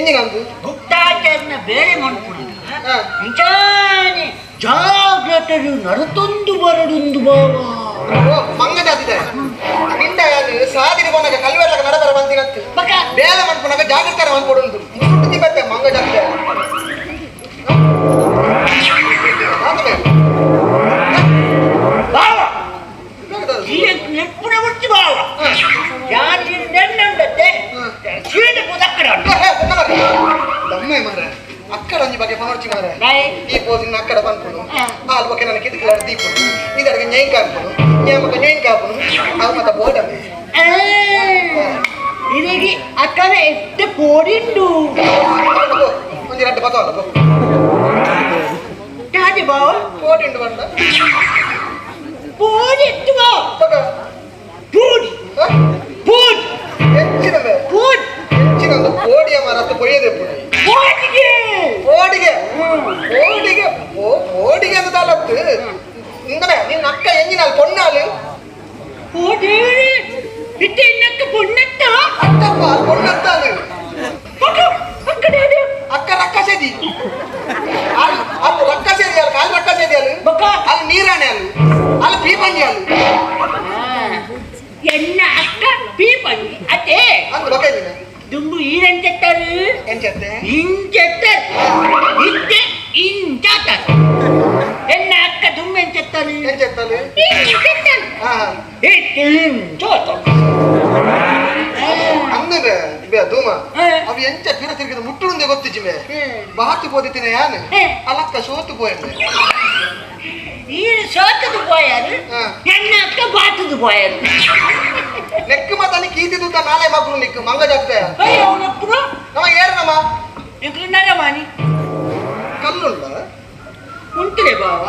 ಎಂಜಿನಂದು ಗುಪ್ತಾಚಾರ್ಯನ ಬೇರೆ ಮನ್ಪುನಗ ಇಂಚಾನೆ ಜಾಗ್ರತೆ ನಡತೊಂದು ಬರಡುಂದು ಬಾವ ಮಂಗ ಜಾತಿದೆ ನಿಂಡ ಯಾರು ಸಾದಿರಿ ಬೋನಗ ಕಲ್ವೆರ್ಲಗ ನಡಬರ ಬಂದಿನತ್ತು ಬೇಲೆ ಮನ್ಪುನಗ ಜಾಗೃತರ ಮನ್ಪೊಡುಂದು ಮುಸುಟ್ಟು ಬತ್ತೆ ಮಂಗ ಜಾತಿದೆ ಅಕ್ಕಡ ಒಂಜಿ ಬಗ್ಗೆ ಪನೊರ್ಚಿ ಮಾರೆ ಈ ಪೋಸಿನ ಅಕ್ಕಡ ಪನ್ಪುನು ಹಾಲು ಬೊಕ್ಕೆ ನನಗೆ ಕಿದಕ್ಲಾಡ ದೀಪುನು ಇದರಿಗೆ ನ್ಯೈಂಕ ಹಾಪುನು ನ್ಯಾಮಕ ನ್ಯೈಂಕ ಹಾಪುನು ಅವು ಮತ್ತ ಬೋಡಮೆ ಇದಕ್ಕೆ ಅಕ್ಕನ ಎತ್ತೆ ಪೋಡಿಂಡು ಒಂಜಿ ರಡ್ಡು ಪತ್ತವಲ್ಲ ಪೋ ದಾದಿ ಬಾವ ಪೋಡಿಂಡು ಬಂಡ ಪೋಡಿ ಎತ್ತು ಬಾವ ಪೋಡಿ ಪೋಡಿ ಹೆಚ್ಚಿನ ಪೋಡಿ ಹೆಚ್ಚಿನ ಒಂದು ಪೋಡಿಯ ಮರತ್ತು ಪೊಯ್ಯದೆ ಪೋಡಿಗೆ ಪೋಡಿಗೆ ಪೋಡಿಗೆ ಪೋಡಿಗೆ ಅಂತ ತಾಲತ್ತು ಇಂದನೆ ನಿನ್ನ ಅಕ್ಕ ಎಂಜಿನಾಲ್ ಪೊನ್ನಾಲು ಪೋಡಿ ಇತ್ತೆ ಇನ್ನಕ್ಕ ಪೊಣ್ಣತ್ತ ಅತ್ತಪ್ಪ ಅಲ್ಲಿ ಪೊಣ್ಣತ್ತಾಲು ಅಕ್ಕ ಡ್ಯಾಡಿ ಅಕ್ಕ ರಕ್ಕಸೆದಿ ಅಲ್ಲಿ ಅಲ್ಲಿ ರಕ್ಕಸೆದಿ ಅಲ್ಲಿ ಕಾಲು ರಕ್ಕಸೆದಿ ಅಲ್ಲಿ ಬೊಕ್ಕ ಅಲ್ಲಿ ನೀರಾಣೆ ಅಲ್ಲಿ ಅಲ್ಲಿ ಪೀಪಂಜಿ ಅಲ್ಲಿ ಎನ್ನ ಅಕ್ಕ ಪೀಪಂಜಿ ಅತ್ತೆ ಅಂದು ಬೊಕ್ಕ ಎಂಜಿನ ದುಂಬು ಈರೆಂಚೆತ್ತರು ಎಂಚತ್ತೆ ಇಂಚೆತ್ತರು ಇತ್ತೆ ಇಂಚಾತರು ಎನ್ನ ಅಕ್ಕ ದುಂಬು ಎಂಚೆತ್ತರು ಎಂಚೆತ್ತಲು ಇಂಚೆತ್ತರು ಹಾ ಇತ್ತೆ ಇಂಚಾತರು ಅಂದ್ರೆ ಬೇ ಧೂಮ ಅವು ಎಂಚ ಪಿರ ತಿರುಗಿದ ಮುಟ್ಟುಂದೆ ಗೊತ್ತಿಜ್ಜಿಮೆ ಬಾತು ಪೋದಿತ್ತಿನ ಯಾನು ಅಲಕ್ಕ ಸೋತು ಪೋಯಂದೆ ಈ ಸೋತದು ಪೋಯಾರು ಎನ್ನ ಅಕ್ಕ ಬಾತದು ಪೋಯಾರು ನೆಕ್ಕು ಮಾತಾನಿ ಕೀತಿ ದೂತ ನಾಳೆ ಮಕ್ಕಳು ನಿಕ್ಕು ಮಂಗ ಜಾಗ್ತೆ ಅಯ್ಯೋ ಅವನಪ್ಪು ನಮ್ಮ ಏರು ನಮ್ಮ ಇಂಕ್ಲು ನರಮಾನಿ ಕಲ್ಲುಳ್ಳ ಉಂಟುಲೆ ಬಾವ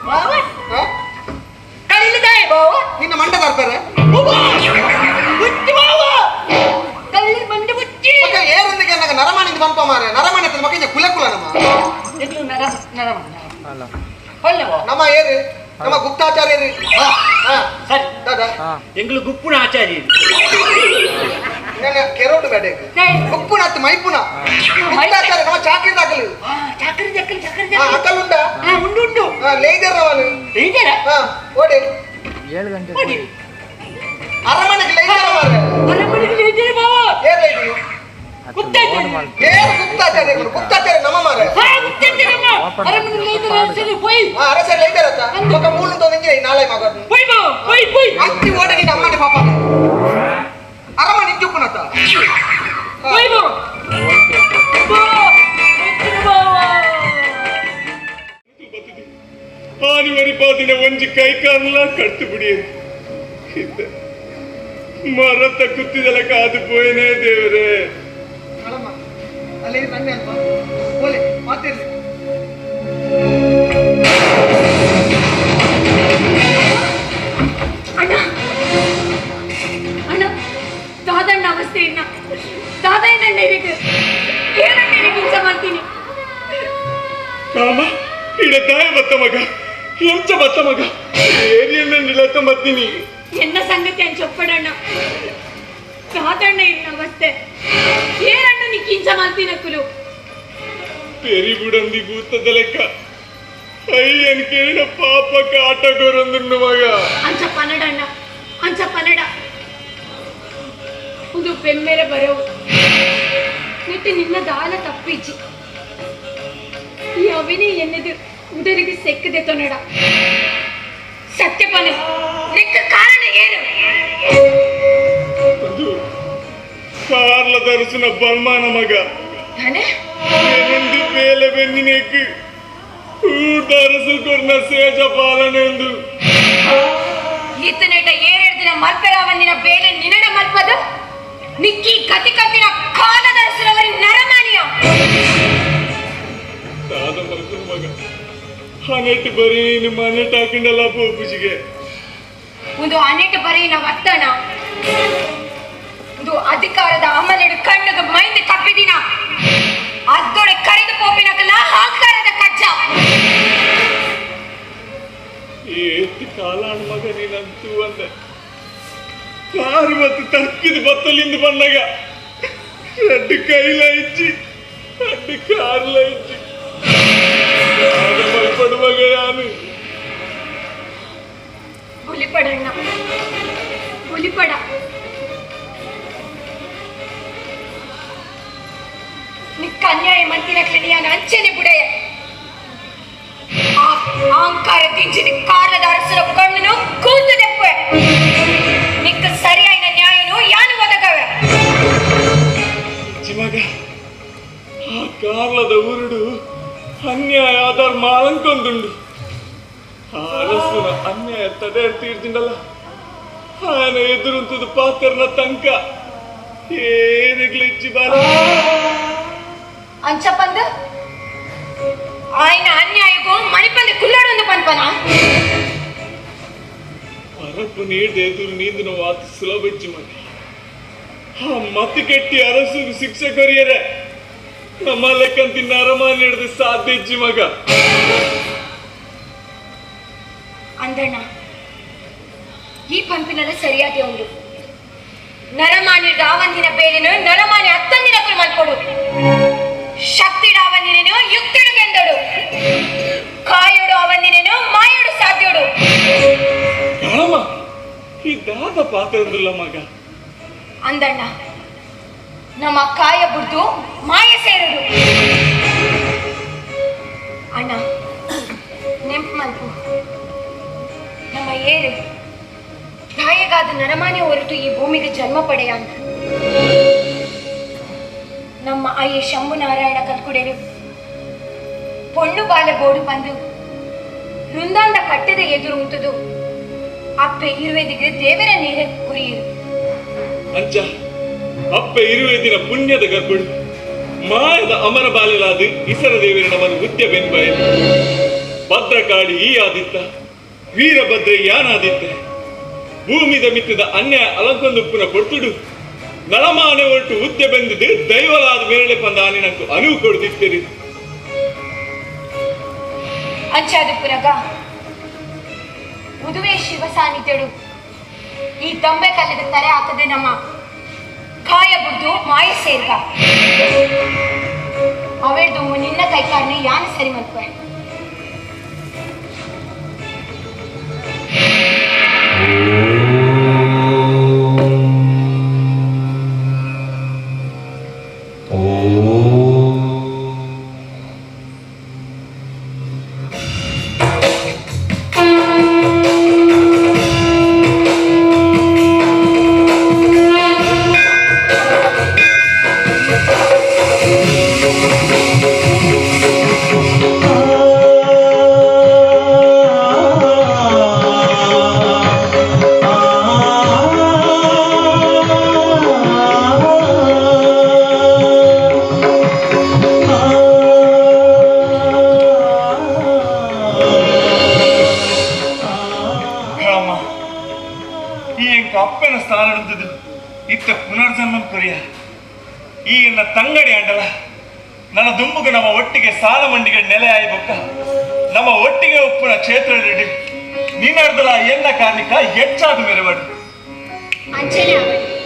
ಬಾವ ಕಲ್ಲಿದಾಯ ಬಾವ ನಿನ್ನ ಮಂಡ ತರ್ತಾರೆ ಬುಚ್ಚಿ ಬಾವ ಕಲ್ಲಿ ಮಂಡೆ ಬುಚ್ಚಿ ಮಕ್ಕ ಏರೊಂದಿಗೆ ನನಗೆ ನರಮಾನಿಂದ ಬಂಪ ಮಾರೆ ನರಮಾನಿ ಹತ್ರ ಮಕ್ಕ ಕುಲ ಕುಲ ನಮ್ಮ ಇಂಕ್ಲು ನರ ನರಮ ಅಲ್ಲ ಬಾವ ನಮ್ಮ ಏರು ನಮ್ಮ ಗುಪ್ತಾಚಾರ್ಯರು ಸರಿ ದಾದಾ ಎಂಗ್ಲು ಗುಪ್ಪುನ ಆಚಾರ್ಯರು ನನ್ನ ಕೆರೋಡು ಬೇಡ ಗುಪ್ಪುನ ಅತ್ತು ಮೈಪುನ ಗುಪ್ತಾಚಾರ್ಯ ನಮ್ಮ ಚಾಕ್ರಿ ದಾಖಲು ಚಾಕ್ರಿ ಚಕ್ರಿ ಚಕ್ರಿ ಚಕ್ರಿ ಅಕಲ್ ಉಂಟಾ ಉಂಡು ಉಂಡು ಲೇಜರ್ ನವನು ಲೇಜರ ಓಡಿ 7 ಗಂಟೆ ಓಡಿ ಅರಮನೆಗೆ ಲೇಜರ್ ಮಾರೆ ಅರಮನೆಗೆ ಲೇಜರ್ ಬಾವ ಏರ್ ಲೇಜರ್ ಗುಪ್ತಾಚಾರ್ಯ ಏರ್ ಗುಪ್ತಾಚಾರ್ಯ ಗುಪ್ತಾಚಾರ್ಯ ನಮ್ಮ ಮಾರೆ ಗುಪ್ತಾಚಾರ್ಯ ನಮ್ಮ ಅರಮನೆಗೆ ಲೇಜರ್ ಸರಿ ಪೋಯ್ ಅರಸರ್ ಲೇಜರ್ ಅತ್ತ ఒక ಮೂಲು ತೋಂಗೆ ನಾಳೆ ಮಗ ಪೋಯ್ ಬಾವ ಪೋಯ್ ಪೋಯ್ ಅತ್ತಿ ಓಡ ನಿನ್ನ ಅಮ್ಮನೆ ಪಾಪ ಅರಮನೆ ಇಂಚುಪ್ಪುನತ್ತ ಪೋಯ್ ಬಾವ ಆನಿವರಿ ಪಾದಿನ ಒಂಜಿ ಕೈಕಾರ್ಲ ಕಡ್ತು ಬಿಡಿಯದು ಮರತ ಕುತ್ತಿದಲ ಕಾದು ಪೋಯನೇ ದೇವರೇ ಅಲ್ಲಿ ನನ್ನ ಅಲ್ಪ ಓಲೆ ಮಾತಿರ್ಲಿ ಅಣ್ಣ ಅಣ್ಣ ದಾದಣ್ಣ ಅವಸ್ಥೆ ಇನ್ನ ದಾದ ಏನಣ್ಣ ಇರಿಗೆ ಏನಣ್ಣ ಇರಿಗೆ ಇಂಚ ಮಾಡ್ತೀನಿ ಕಾಮ ಇಡ ತಾಯ ಬತ್ತ ಮಗ ಎಂಚ ಬತ್ತ ಮಗ ಏರಿಯನ್ನ ನಿಲತ್ತ ಬತ್ತೀನಿ ಎನ್ನ ಸಂಗತಿ ಅಂತ ಚೊಪ್ಪಡಣ್ಣ ದಾದಣ್ಣ ಇನ್ನ ಅವಸ್ಥೆ ಏನಣ್ಣ ನೀ ಕಿಂಚ ಮಾಡ್ತೀನಕ್ಕುಲು ಪೆರಿ ಬುಡಂದಿ ಗೂತದ ಲೆಕ್ಕ ಅಯ್ಯನ್ ಕೇಳಿದ ಪಾಪಕ್ಕೆ ಆಟಗೋರೊಂದುಂಡು ಮಗ ಅಂಚ ಪನಡಣ್ಣ ಅಂಚ ಪನಡ ಒಂದು ಬೆಮ್ಮೆರೆ ಬರವು ನೆಟ್ಟು ನಿನ್ನ ದಾಲ ತಪ್ಪಿಜ್ಜಿ ಈ ಅವಿನಿ ಎನ್ನೆದು ಉದರಿಗೆ ಸೆಕ್ಕದೆ ತೊನಡ ಸತ್ಯಪನೆ ನೆಕ್ಕ ಕಾರಣ ಏನು ಅದು ಕಾರ್ಲ ದರ್ಶನ ಬಲ್ಮಾನ ಮಗ ತಾನೆ ಏನೊಂದು ಬೇಲೆ ಬೆನ್ನಿನೇಕ್ ಊರ್ದ ಅರಸು ಕೊರ್ನ ಸೇಜ ಪಾಲನೆ ಎಂದು ಈತನೇಟ ಏರೆರಡು ದಿನ ಮಲ್ಪೆರಾವಂದಿನ ಬೇಲೆ ನಿನಡ ಮಲ್ಪದ ನಿಕ್ಕಿ ಕತಿ ಕತ್ತಿನ ಕಾಲದ ಅರಸರವರಿ ನರಮಾನಿಯ ದಾದ ಮಲ್ಪುನ ಮಗ ಹನೆಟ್ಟು ಬರೀ ನೀನು ಮನೆಟ್ ಹಾಕೊಂಡಲ್ಲ ಪೋಪುಜಿಗೆ ಒಂದು ಅನೆಟ್ ಬರೀನ ಒತ್ತಣ ಒಂದು ಅಧಿಕಾರದ ಅಮಲೆಡು ಕಣ್ಣುಗ ಮೈಂದು ತಪ್ಪಿದಿನ ಅದ್ದೊಡೆ ಕರೆದು ಪೋಪಿನಕಲ್ಲ ಹಾಂಕಾರದ ಕಜ್ಜ ಏತ್ ಕಾಲಾಣ ಮಗ ನೀನಂತೂ ಅಂದೆ ಕಾರು ಮತ್ತು ತರ್ಕಿದ ಬತ್ತಲಿಂದ ಬಂದಾಗ ரெண்டு கையில இஞ்சி ரெண்டு கார்ல இஞ்சி மல்படுவாங்க யானு ಒಲಿಪಡಣ್ಣ ಒಲಿಪಡ ನಿಕ್ಕ ಅನ್ಯಾಯ ಮಂತಿನಕ್ಲೆ ಯಾನು ಅಂಚೆನೆ ಬುಡಯ ಆ ಅಹಂಕಾರ ದಿಂಚಿನ ಕಾರ್ಲದ ಅರಸರ ಕಣ್ಣುನು ಕೂತು ದೆಪ್ಪೆ ನಿಕ್ಕ ಸರಿಯಾಯಿನ ನ್ಯಾಯನು ಯಾನು ಒದಗವೆ ಮಗ ಆ ಕಾರ್ಲದ ಊರುಡು ಅನ್ಯಾಯ ಆಧಾರ ಮಾಲಂಕೊಂದುಂಡು ಆ ಅರಸುನ ಅನ್ಯಾಯ ತಡೆ ತೀರ್ದಿಂಡಲ್ಲ ఆయన ಎದುರುಂತದ ಪಾತ್ರನ ತಂಕ ಏನಿಗ್ಲಿಚ್ಚಿ ಬಾರ ಅಂಚಪಂದ ఆయన ಅನ್ಯಾಯಗೂ ಮಣಿಪಂದ ಕುಲ್ಲಡೊಂದು ಪನ್ಪನ ಪರಪು ನೀಡ್ದ ಎದುರು ನೀಂದಿನ ವಾತ ಸುಲಭ ಮಗ ಆ ಮತಿ ಕೆಟ್ಟಿ ಅರಸು ಶಿಕ್ಷೆ ಕೊರಿಯರೆ ನಮ್ಮ ಲೆಕ್ಕಂತಿನ್ನ ಅರಮಾನೆ ಹಿಡಿದು ಸಾಧ್ಯ ಇಜ್ಜಿ ಮಗ ಅಂದಣ್ಣ ಈ ಪಂಪಿನಲ್ಲ ಸರಿಯಾದ ಉಂಡು ನರಮಾನಿ ರಾವಂದಿನ ಬೇಲಿನ ನರಮಾನಿ ಅತ್ತಂದಿನ ಕುಲ್ ಮಲ್ಪೊಡು ಶಕ್ತಿ ರಾವಂದಿನೇನು ಯುಕ್ತಿಡು ಗೆಂದಡು ಕಾಯೋಡು ಅವಂದಿನೇನು ಮಾಯೋಡು ಸಾಧ್ಯೋಡು ರಾಮ ಈ ದಾದ ಪಾತ್ರದಿಲ್ಲ ಮಗ ಅಂದಣ್ಣ ನಮ್ಮ ಕಾಯ ಬುಡ್ದು ಮಾಯ ಸೇರುಡು ಅಣ್ಣ ನೆಂಪು ಮಲ್ಪು ನಮ್ಮ ಏರು ಗಾಯಗಾದ ನರಮಾನೆ ಹೊರಟು ಈ ಭೂಮಿಗೆ ಜನ್ಮ ಪಡೆಯ ಅಂತ ನಮ್ಮ ಅಯ್ಯ ಶಂಭುನಾರಾಯಣ ಕಲ್ಕುಡೇರು ಪೊಣ್ಣು ಬಾಲ ಬೋಡು ಬಂದು ವೃಂದಾಂದ ಕಟ್ಟದ ಎದುರು ಉಂಟುದು ಅಪ್ಪೆ ಇರುವೆದಿಗೆ ದೇವರ ನೀರ ಕುರಿಯರು ಅಂಚ ಅಪ್ಪೆ ಇರುವೆ ದಿನ ಪುಣ್ಯದ ಗರ್ಭುಡು ಮಾಯದ ಅಮರ ಬಾಲಿಲಾದ ಇಸರ ದೇವರ ನಮ್ಮನ್ನು ಉದ್ಯ ಬೆನ್ಬಯಲು ಭದ್ರಕಾಳಿ ಈ ಆದಿತ್ತ ವೀರಭದ್ರ ಯಾನಾದಿತ್ತ ಭೂಮಿದ ಮಿತ್ತದ ಅನ್ಯಾಯ ಅಲಂಕೊಂದುಪ್ಪುನ ಕೊಡ್ತುಡು ನಳಮಾನೆ ಒಟ್ಟು ಉದ್ಯ ಬೆಂದಿದ್ದು ದೈವಲಾದ ಮೇರಳೆ ಪಂದ ಆನಿನಂಕು ಅನುವು ಕೊಡ್ದಿತ್ತೀರಿ ಅಂಚಾದ ಪುನಗ ಉದುವೆ ಶಿವ ಸಾನ್ನಿಧ್ಯಡು ಈ ದಂಬೆ ಕಲ್ಲದ ತಲೆ ಹಾಕದೆ ನಮ್ಮ ಕಾಯ ಬುಡ್ದು ಮಾಯ ಸೇರ್ಗ ಅವೆಡ್ದು ನಿನ್ನ ಕೈಕಾರನೆ ಯಾನ ಸರಿ ಮಲ್ಪೆ ಅಪ್ಪನ ಸ್ಥಾನ ಹಿಡಿದಿದ್ದು ಇತ್ತ ಪುನರ್ಜನ್ಮ ಕೊರಿಯ ಈ ಎನ್ನ ತಂಗಡಿ ಅಂಡಲ ನನ್ನ ದುಂಬುಗ ನಮ್ಮ ಒಟ್ಟಿಗೆ ಸಾಲ ಮಂಡಿಗೆ ನೆಲೆ ಆಯ್ಬೊಕ್ಕ ನಮ್ಮ ಒಟ್ಟಿಗೆ ಉಪ್ಪುನ ಕ್ಷೇತ್ರ ನೀನಾಡ್ದಲ ಎನ್ನ ಕಾರ್ಣಿಕ ಹೆಚ್ಚಾದ ಮೇರೆವಾಡು ಅಂಚನೆ ಅವಳು